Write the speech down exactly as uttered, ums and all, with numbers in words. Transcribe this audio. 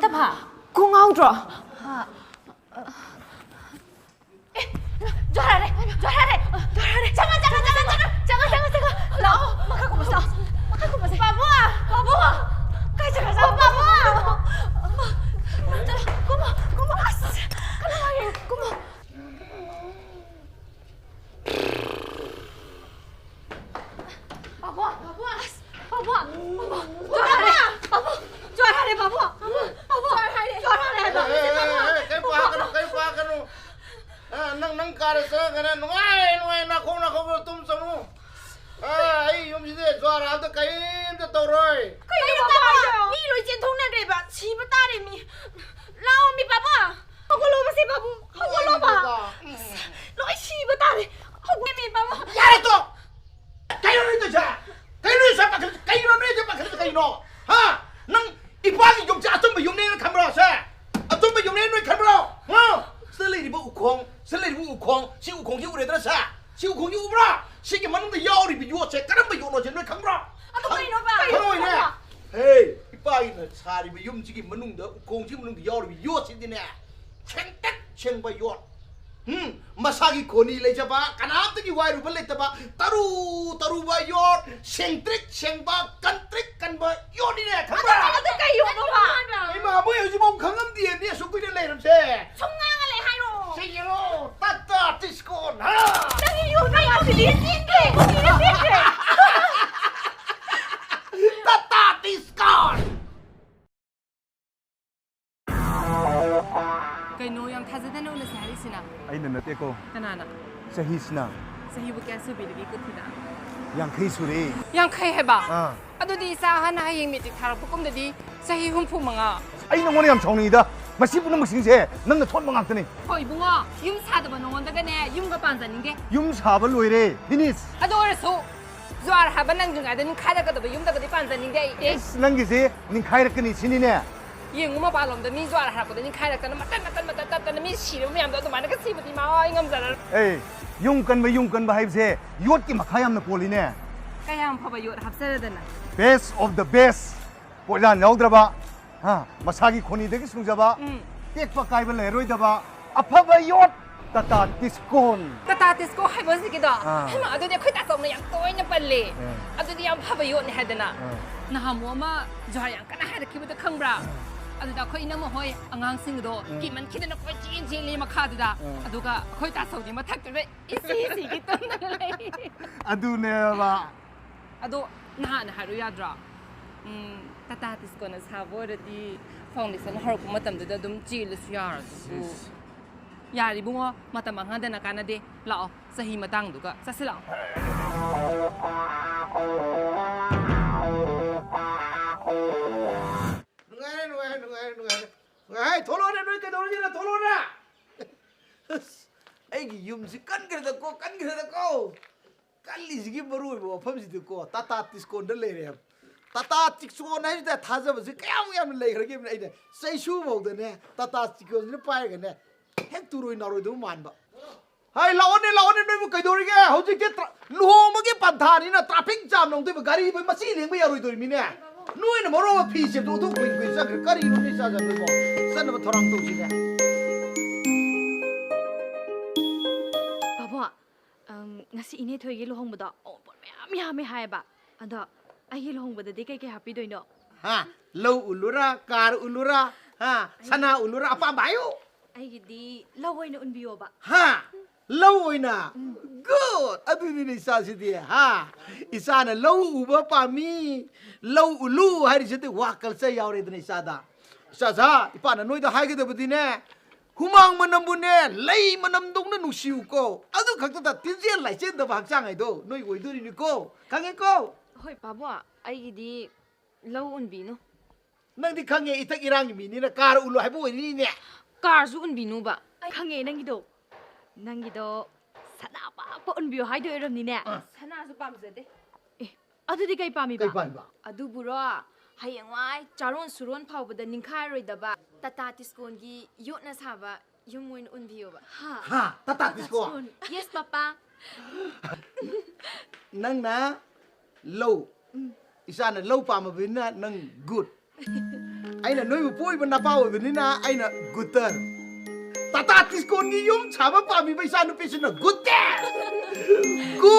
ꯈꯣꯡ ꯉꯥꯎꯗ꯭ꯔꯣ? ꯖꯣꯍꯥꯔꯦ, ꯖꯣꯍꯥꯔꯦ, ꯖꯣꯍꯥꯔꯦ꯫ ꯆꯪꯉꯣ, ꯆꯪꯉꯣ, ꯆꯪꯉꯣ, ꯆꯪꯉꯣ, ꯆꯪꯉꯣ, ꯆꯪꯉꯣ, ꯆꯪꯉꯣ꯫ ꯂꯥꯛꯑꯣ, ꯃꯈꯥ ꯀꯨꯝꯃꯁꯤ, ꯂꯥꯛꯑꯣ꯫ ꯃꯈꯥ ꯀꯨꯝꯃꯁꯤ꯫ ꯄꯥꯕꯨꯡ! ꯄꯥꯕꯨꯡ! ꯀꯥꯏ ꯆꯠꯈ꯭ꯔꯖꯥꯠꯅꯣ? ꯄꯥꯕꯨꯡ! ꯆꯠꯂꯣ, ꯀꯨꯝꯃꯣ, ꯀꯨꯝꯃꯣ, ꯑꯁ! ꯀꯨꯝꯃꯣ꯫ ꯄꯥꯕꯨꯡ! ꯄꯥꯕꯨꯡ! ꯑꯁ! ꯄꯥꯕꯨꯡ! ꯄꯥꯕꯨꯡ! ꯖꯣꯍꯥꯔꯦ! ꯄꯥꯕꯨꯡ! ꯖꯣꯍꯥꯔꯦ, ꯄꯥꯕꯨꯡ! ꯄꯥꯕꯨꯡ! ꯄꯥꯕꯨꯡ! ꯖꯣꯍꯥꯔ ꯍꯥꯏꯔꯦ! ꯖꯣꯍꯥꯔ ꯍꯥꯏꯔꯦ, ꯄꯥꯕꯨꯡ! ꯑꯦ, ꯑꯦ, ꯑꯦ, ꯑꯦ, ꯀꯩꯝ ꯄꯥꯈꯠꯀꯅꯨ, ꯀꯩꯝ ꯄꯥꯈꯠꯀꯅꯨ꯫ ꯑ, ꯅꯪ, ꯅꯪ ꯀꯥꯗ ꯆꯪꯉꯒꯅꯦ, ꯅꯨꯡꯉꯥꯏ ꯅꯨꯡꯉꯥꯏ ꯅꯥꯈꯣꯛ ꯅꯥꯈꯣꯛꯄ ꯇꯨꯝ ꯆꯪꯉꯨ꯫ ꯑ, ꯑꯩ ꯌꯨꯝꯁꯤꯗꯤ ꯖ꯭ꯋꯥꯔ ꯍꯥꯕꯗ ꯀꯔꯤꯝꯇ ꯇꯧꯔꯣꯏ꯫ ꯀꯩꯅꯣ, ꯄꯥꯕꯨꯡ? ꯃꯤ ꯂꯣꯏ ꯆꯦꯟꯊꯣꯛꯅꯈ꯭ꯔꯦꯕ, ꯁꯤꯕ ꯇꯥꯔꯦ ꯃꯤ꯫ ꯂꯥꯛꯑꯣ ꯃꯤ, ꯄꯥꯕꯨꯡ! ꯍꯧꯒꯠꯂꯣ ꯃꯁꯦ, ꯄꯥꯕꯨꯡ! ꯍꯧꯒꯠꯂꯣꯕ! ꯎꯝ꯫ ꯂꯣꯏ ꯁꯤꯕ ꯇꯥꯔꯦ꯫ ꯍꯧꯒꯠꯂꯦ ꯃꯤ, ꯄꯥꯕꯨꯡ! ꯌꯥꯔꯦ ꯇꯣ! ꯀꯩꯅꯣ ꯅꯣꯏ ꯇꯧꯏꯁꯦ? ꯀꯩꯅꯣ ꯅꯣꯏ ꯁꯦ ꯄꯥꯈꯠ-, ꯀꯩꯅꯣ ꯅꯣꯏ ꯁꯦ ꯄꯥꯈꯠꯂꯤꯁꯦ ꯀꯩꯅꯣ? ꯍꯥ? ꯅꯪ ꯏꯄꯥꯒꯤ ꯌꯨꯝꯁꯦ ꯑꯆꯨꯝꯕ ꯌꯨꯝꯅꯦꯅ ꯈꯟꯕ꯭ꯔꯣ ꯁꯦ? ꯑꯆꯨꯝꯕ ꯌꯨꯝꯅꯦꯅ ꯅꯣꯏ ꯈꯟꯕ꯭ꯔꯣ? ꯍꯥ? ꯁꯤꯗ ꯂꯩꯔꯤꯕ ꯎꯈꯣꯡ, ꯁꯤꯗ ꯂꯩꯔꯤꯕ ꯎꯈꯣꯡ, ꯁꯤ ꯎꯈꯣꯡꯁꯤ ꯎꯔꯦꯗꯅ ꯁꯦ? ꯁꯤ ꯎꯈꯣꯡꯁꯤ ꯎꯕ꯭ꯔꯥ? ꯁꯤꯒꯤ ꯃꯅꯨꯡꯗ ꯌꯥꯎꯔꯤꯕ ꯌꯣꯠꯁꯦ ꯀꯔꯝꯕ ꯌꯣꯠꯅꯣꯁꯦ ꯅꯣꯏ ꯈꯪꯕ꯭ꯔꯥ? ꯑꯗꯨ ꯀꯩꯅꯣꯕ? ꯈꯪꯉꯣꯏꯅꯦ꯫ ꯍꯦ, ꯏꯄꯥꯒꯤꯅ ꯁꯥꯔꯤꯕ ꯌꯨꯝꯁꯤꯒꯤ ꯃꯅꯨꯡꯗ, ꯎꯈꯣꯡꯁꯤꯒꯤ ꯃꯅꯨꯡꯗ ꯌꯥꯎꯔꯤꯕ ꯌꯣꯠꯁꯤꯗꯤꯅꯦ, ꯁꯦꯡꯇ꯭ꯔꯤꯛ ꯁꯦꯡꯕ ꯌꯣꯠ꯫ ꯎꯝ, ꯃꯁꯥꯒꯤ ꯈꯣꯅꯤ ꯂꯩꯖꯕ, ꯀꯅꯥꯝꯇꯒꯤ ꯋꯥꯏꯔꯨꯕ ꯂꯩꯇꯕ, ꯇꯔꯨ ꯇꯔꯨꯕ ꯌꯣꯠ, ꯁꯦꯡꯇ꯭ꯔꯤꯛ ꯁꯦꯡꯕ, ꯀꯟꯇ꯭ꯔꯤꯛ ꯀꯟꯕ ꯌꯣꯠꯅꯤꯅꯦ, ꯈꯪꯕ꯭ꯔꯥ? ꯑꯗꯨ ꯀꯩ ꯌꯣꯠꯅꯣꯕ? ꯏꯃꯥ, ꯃꯣꯏ ꯍꯧꯖꯤꯛꯐꯥꯎ ꯈꯪꯉꯝꯗꯦꯅꯦ, ꯑꯁꯨꯛ ꯀꯨꯏꯅ ꯂꯩꯔꯕꯁꯦ꯫ ꯁꯨꯝ ꯉꯥꯡꯉ ꯂꯩ ꯍꯥꯏꯔꯣ꯫ ꯁꯤ ꯌꯦꯡꯉꯣ, ꯇꯥꯇꯥ ꯇꯤꯁꯀꯣꯟ, ꯍꯥ? ꯅꯪꯒꯤ ꯌꯣꯠ ꯃꯌꯥꯝꯁꯤꯗꯤ ꯆꯦꯟꯈ꯭ꯔꯦ, ꯆꯦꯟꯈ꯭ꯔꯦ꯫ ꯇꯥꯇꯥ ꯇꯤꯁꯀꯣꯟ꯫ ꯀꯩꯅꯣ, ꯌꯥꯝ ꯊꯥꯖꯗꯅ ꯎꯅꯁꯦ ꯍꯥꯏꯔꯤꯁꯤꯅ? ꯑꯩꯅ ꯅꯠꯇꯦꯀꯣ꯫ ꯀꯅꯥꯅ? ꯆꯍꯤꯁꯤꯅ꯫ ꯆꯍꯤꯕꯨ ꯀꯌꯥ ꯁꯨꯕꯤꯔꯒꯦ ꯀꯨꯊꯤꯗ? ꯌꯥꯡꯈꯩ ꯁꯨꯔꯦ꯫ ꯌꯥꯡꯈꯩ ꯍꯥꯏꯕ? ꯑꯥ꯫ ꯑꯗꯨꯗꯤ ꯏꯆꯥ ꯑꯍꯟꯅ ꯍꯌꯦꯡ ꯃꯦꯇ꯭ꯔꯤꯛ ꯊꯥꯔꯛꯄ ꯀꯨꯝꯗꯗꯤ ꯆꯍꯤ ꯍꯨꯝꯐꯨ ꯃꯉꯥ꯫ ꯑꯩ ꯅꯉꯣꯟꯗ ꯌꯥꯝ ꯁꯥꯎꯅꯤꯡꯉꯤꯗ꯫ ꯃꯁꯤ ꯄꯨꯝꯅꯃꯛꯁꯤꯡꯁꯦ ꯅꯪꯅ ꯊꯣꯛꯍꯟꯕ ꯉꯥꯛꯇꯅꯤ꯫ ꯍꯣꯏ ꯏꯕꯨꯡꯉꯣ, ꯌꯨꯝ ꯁꯥꯗꯕ ꯅꯉꯣꯟꯗꯒꯅꯦ ꯌꯨꯝꯒ ꯄꯥꯟꯖꯅꯤꯡꯗꯦ꯫ ꯌꯨꯝ ꯁꯥꯕ ꯂꯣꯏꯔꯦ, ꯐꯤꯅꯤꯁ꯫ ꯑꯗꯨ ꯑꯣꯏꯔꯁꯨ ꯖ꯭ꯋꯥꯔ ꯍꯥꯕ ꯅꯪꯗ꯭ꯔꯤꯉꯩꯗ ꯅꯤꯡꯈꯥꯏꯔꯛꯀꯗꯕ ꯌꯨꯝꯗꯒꯗꯤ ꯄꯥꯟꯖꯅꯤꯡꯗꯦ ꯑꯩ꯫ ꯑꯦꯁ, ꯅꯪꯒꯤꯁꯦ ꯅꯤꯡꯈꯥꯏꯔꯛꯀꯅꯤ ꯁꯤꯅꯤꯅꯦ? ꯌꯦꯡꯉꯨ, ꯃꯄꯥꯟꯂꯣꯝꯗ ꯃꯤ ꯖ꯭ꯋꯥꯔ ꯍꯥꯔꯛꯄꯗ ꯅꯤꯡꯈꯥꯏꯔꯛꯇꯅ ꯃꯇꯠ ꯃꯇꯠ ꯃꯇꯠ ꯇꯠꯇꯅ ꯃꯤ ꯁꯤꯔꯕ ꯃꯌꯥꯝꯗꯣ ꯑꯗꯨꯃꯥꯏꯅꯒ ꯁꯤꯕꯗꯤ ꯏꯃꯥ ꯑꯩ ꯉꯝꯖꯔꯔꯣꯏ꯫ ꯑꯦ, ꯌꯨꯝ ꯀꯟꯕ, ꯌꯨꯝ ꯀꯟꯕ ꯍꯥꯏꯕꯁꯦ ꯌꯣꯠꯀꯤ ꯃꯈꯥ ꯌꯥꯝꯅ ꯄꯣꯜꯂꯤꯅꯦ꯫ ꯀꯌꯥꯝ ꯐꯕ ꯌꯣꯠ ꯍꯥꯞꯆꯔꯗꯅ꯫ Best of the best, ꯄꯣꯠꯌꯥꯟ ꯌꯥꯎꯗ꯭ꯔꯕ, ꯍꯥ, ꯃꯁꯥꯒꯤ ꯈꯣꯅꯤꯗꯒꯤ ꯁꯨꯡꯖꯕ, ꯎꯝ꯫ ꯇꯦꯛꯄ ꯀꯥꯏꯕ ꯂꯩꯔꯣꯏꯗꯕ ꯑꯐꯕ ꯌꯣꯠ ꯇꯥꯇꯥ ꯇꯤꯁꯀꯣꯟ꯫ ꯇꯥꯇꯥ ꯇꯤꯁꯀꯣ ꯍꯥꯏꯕ ꯍꯧꯖꯤꯛꯀꯤꯗꯣ? ꯑꯥ꯫ ꯍꯩꯃꯥ, ꯑꯗꯨꯗꯤ ꯑꯩꯈꯣꯏ ꯇꯥꯆꯧꯅ ꯌꯥꯝ ꯇꯣꯏꯅ ꯄꯜꯂꯦ꯫ ꯑꯥ꯫ ꯑꯗꯨꯗꯤ ꯌꯥꯝ ꯐꯕ ꯌꯣꯠꯅꯤ ꯍꯥꯏꯗꯅ꯫ ꯑꯥ꯫ ꯅꯍꯥꯟꯃꯨꯛ ꯑꯃ ꯖꯨꯍꯥꯔ ꯌꯥꯝ ꯀꯟꯅ ꯍꯥꯏꯔꯛꯈꯤꯕꯗꯣ ꯈꯪꯕ꯭ꯔꯥ? ꯑꯥ꯫ ꯑꯗꯨꯗ ꯑꯩꯈꯣꯏ ꯏꯅꯝꯃ ꯍꯣꯏ ꯑꯉꯥꯡꯁꯤꯡꯗꯣ ꯑꯥ꯫ ꯀꯤꯃꯟꯈꯤꯗꯅ ꯀꯣꯏꯆꯦꯟ ꯆꯦꯜꯂꯤ ꯃꯈꯥꯗꯨꯗ꯫ ꯑꯥ꯫ ꯑꯗꯨꯒ ꯑꯩꯈꯣꯏ ꯇꯥꯆꯧꯗꯤ ꯃꯊꯛꯇꯨꯗ ꯏꯁꯤ ꯏꯁꯤꯒꯤ ꯇꯨꯝꯗꯅ ꯂꯩ꯫ ꯑꯗꯨꯅꯦꯕ꯫ ꯑꯗꯣ ꯅꯍꯥꯟ ꯍꯥꯏꯔꯨ ꯌꯥꯗ꯭ꯔꯣ? ꯎꯝ, ꯇꯥꯇꯥ ꯇꯤꯁꯀꯣꯅ ꯁꯥꯕ ꯑꯣꯏꯔꯗꯤ ꯐꯥꯎꯟꯗꯦꯁꯟ ꯍꯧꯔꯛꯄ ꯃꯇꯝꯗꯨꯗ ꯑꯗꯨꯝ ꯆꯦꯜꯂꯁꯨ ꯌꯥꯔꯗꯨꯕꯨ꯫ ꯏꯁ꯫ ꯌꯥꯔꯦ ꯏꯕꯨꯡꯉꯣ, ꯃꯇꯝ ꯃꯥꯡꯍꯟꯗꯅ ꯀꯥꯟꯅꯗꯦ꯫ ꯂꯥꯛꯑꯣ, ꯆꯍꯤ ꯃꯇꯥꯡꯗꯨꯒ ꯆꯠꯁꯤ ꯂꯥꯛꯑꯣ꯫ ꯅꯨꯡꯉꯥꯏꯔꯦ, ꯅꯨꯡꯉꯥꯏꯔꯦ, ꯅꯨꯡꯉꯥꯏꯔꯦ, ꯅꯨꯡꯉꯥꯏꯔꯦ꯫ ꯉꯥꯏ, ꯊꯣꯛꯂꯛꯑꯣꯅꯦ, ꯅꯣꯏ ꯀꯩꯗꯧꯔꯤꯒꯦꯅ ꯊꯣꯛꯂꯛꯑꯣꯅꯦ꯫ ꯑꯁ, ꯑꯩꯒꯤ ꯌꯨꯝꯁꯤ ꯀꯟꯈ꯭ꯔꯦꯗꯀꯣ, ꯀꯟꯈ꯭ꯔꯦꯗꯀꯣ꯫ ꯀꯜꯂꯤꯁꯤꯒꯤ ꯃꯔꯨ ꯑꯣꯏꯕ ꯋꯥꯐꯝꯁꯤꯗꯤꯀꯣ, ꯇꯥꯇꯥ ꯇꯤꯁꯀꯣꯟꯗ ꯂꯩꯔꯦꯕ꯫ ꯇꯥꯇꯥ ꯇꯤꯁꯀꯣꯟ ꯍꯥꯏꯁꯤꯗ ꯊꯥꯖꯕꯁꯤ ꯀꯌꯥꯃꯨꯛ ꯌꯥꯝꯅ ꯂꯩꯈ꯭ꯔꯒꯦꯕꯅ ꯑꯩꯅ ꯆꯩꯁꯨ ꯐꯥꯎꯗꯅꯦ, ꯇꯥꯇꯥ ꯇꯤꯁꯀꯣꯟꯁꯤꯅ ꯄꯥꯏꯔꯒꯅꯦ, ꯍꯦꯛ ꯇꯨꯔꯣꯏ ꯅꯥꯔꯣꯏꯗꯧꯕ ꯃꯥꯟꯕ꯫ ꯍꯥꯏ, ꯂꯥꯛꯑꯣꯅꯦ, ꯂꯥꯛꯑꯣꯅꯦ, ꯅꯣꯏꯕꯨ ꯀꯩꯗꯧꯔꯤꯒꯦ? ꯍꯧꯖꯤꯛꯇꯤ ꯇ꯭ꯔ-, ꯂꯨꯍꯣꯡꯕꯒꯤ ꯄꯟꯊꯥꯅꯤꯅ ꯇ꯭ꯔꯥꯐꯤꯛ ꯖꯥꯝ ꯂꯧꯗꯣꯏꯕ, ꯒꯥꯔꯤ ꯃꯆꯤ ꯂꯦꯡꯕ ꯌꯥꯔꯣꯏꯗꯣꯔꯤꯃꯤꯅꯦ꯫ ꯅꯣꯏꯅ ꯃꯔꯣꯟ ꯑꯃ ꯐꯤ ꯁꯦꯠꯇꯣꯛ ꯑꯣꯟꯊꯣꯛ ꯀꯨꯏ ꯀꯨꯏ ꯆꯠꯈ꯭ꯔꯦ꯫ ꯀꯔꯤꯅꯣ ꯅꯣꯏ ꯆꯥꯖꯗꯣꯏꯕꯣ? ꯆꯠꯅꯕ ꯊꯧꯔꯥꯡ ꯇꯧꯁꯤꯅꯦ꯫ ꯄꯥꯕꯣ, ꯑꯝ, ꯉꯁꯤ ꯏꯅꯦ ꯊꯣꯏꯒꯤ ꯂꯨꯍꯣꯡꯕꯗꯣ ꯑꯋꯨꯟꯄꯣꯠ ꯃꯌꯥꯝ ꯌꯥꯝꯃꯦ ꯍꯥꯏꯌꯦꯕ꯫ ꯑꯗꯣ ꯑꯩꯒꯤ ꯂꯨꯍꯣꯡꯕꯗꯗꯤ ꯀꯩꯀꯩ ꯍꯥꯞꯄꯤꯗꯣꯏꯅꯣ? ꯍꯥ? ꯂꯧ ꯎꯜꯂꯨꯔꯥ, ꯀꯥꯔ ꯎꯜꯂꯨꯔꯥ, ꯍꯥ? ꯁꯅꯥ ꯎꯜꯂꯨꯔꯥ, ꯑꯄꯥꯝꯕ ꯍꯥꯏꯌꯨ꯫ ꯑꯩꯒꯤꯗꯤ ꯂꯧ ꯑꯣꯏꯅ ꯎꯟꯕꯤꯌꯣꯕ꯫ ꯍꯥ? ꯂꯧ ꯑꯣꯏꯅ? ꯎꯝ꯫ Good! ꯑꯗꯨꯅꯤꯅꯦ ꯏꯆꯥꯁꯤꯗꯤ, ꯍꯥ? ꯏꯆꯥꯅ ꯂꯧ ꯎꯕ ꯄꯥꯝꯃꯤ, ꯂꯧ ꯎꯜꯂꯨ ꯍꯥꯏꯔꯤꯁꯤꯗꯤ ꯋꯥ culture ꯌꯥꯎꯔꯦꯗꯅ ꯏꯆꯥꯗ꯫ ꯏꯆꯥꯁꯥ, ꯏꯄꯥꯅ ꯅꯣꯏꯗ ꯍꯥꯏꯒꯗꯕꯗꯤꯅꯦ, ꯍꯨꯃꯥꯡ ꯃꯅꯝꯕꯨꯅꯦ, ꯂꯩ ꯃꯅꯝꯗꯧꯅ ꯅꯨꯡꯁꯤꯌꯨꯀꯣ꯫ ꯑꯗꯨ ꯈꯛꯇꯗ ꯇꯤꯟꯖꯦꯜ ꯂꯥꯏꯆꯦꯟꯗꯕ ꯍꯛꯆꯥꯡ ꯍꯥꯏꯗꯣ ꯅꯣꯏ ꯑꯣꯏꯗꯣꯔꯤꯅꯤꯀꯣ꯫ ꯈꯪꯉꯦꯀꯣ? ꯍꯣꯏ, ꯄꯥꯕꯣ, ꯑꯩꯒꯤꯗꯤ ꯂꯧ ꯎꯟꯕꯤꯅꯨ꯫ ꯅꯪꯗꯤ ꯈꯪꯉꯦ, ꯏꯊꯛ ꯏꯔꯥꯡꯒꯤ ꯃꯤꯅꯤꯅ ꯀꯥꯔ ꯎꯜꯂꯣ ꯍꯥꯏꯕ ꯑꯣꯏꯔꯤꯅꯤꯅꯦ꯫ ꯀꯥꯔꯁꯨ ꯎꯟꯕꯤꯅꯨꯕ꯫ ꯑꯩ ꯈꯪꯉꯦ ꯅꯪꯒꯤꯗꯣ꯫ ꯅꯪꯒꯤꯗꯣ ꯁꯅꯥ ꯄꯥꯛꯄ ꯎꯟꯕꯤꯌꯣ ꯍꯥꯏꯗꯣꯏ ꯑꯣꯏꯔꯝꯅꯤꯅꯦ꯫ ꯑ꯫ ꯁꯅꯥꯁꯨ ꯄꯥꯝꯖꯗꯦ꯫ ꯑꯦ, ꯑꯗꯨꯗꯤ ꯀꯩ ꯄꯥꯝꯃꯤꯕ? ꯀꯩ ꯄꯥꯝꯃꯤꯕ? ꯑꯗꯨꯕꯨꯔꯣ, ꯍꯌꯦꯡꯋꯥꯏ ꯆꯥꯔꯣꯟ ꯁꯨꯔꯣꯟ ꯐꯥꯎꯕꯗ ꯅꯤꯡꯈꯥꯏꯔꯣꯏꯗꯕ ꯇꯥꯇꯥ ꯇꯤꯁꯀꯣꯟꯒꯤ ꯌꯣꯠꯅ ꯁꯥꯕ ꯌꯨꯝ ꯑꯣꯏꯅ ꯎꯟꯕꯤꯌꯣꯕ꯫ ꯍꯥ? ꯍꯥ? ꯇꯥꯇꯥ ꯇꯤꯁꯀꯣꯟ? ꯌꯦꯁ, ꯄꯄꯥ꯫ ꯅꯪꯅ ꯂꯧ꯫ ꯎꯝ꯫ ꯏꯆꯥꯅ ꯂꯧ ꯄꯥꯝꯃꯕꯅꯤꯅ ꯅꯪ good꯫ ꯑꯩꯅ ꯅꯣꯏꯕꯨ ꯄꯣꯛꯏꯕ ꯅꯄꯥ ꯑꯣꯏꯕꯅꯤꯅ ꯑꯩꯅ ꯒꯨꯇꯔ꯫ ꯇꯥꯇꯥ ꯇꯤꯁꯀꯣꯟꯒꯤ ꯌꯨꯝ ꯁꯥꯕ ꯄꯥꯝꯃꯤꯕ ꯏꯆꯥ ꯅꯨꯄꯤꯁꯤꯅ ꯒꯨꯇꯦ꯫ ꯒꯨ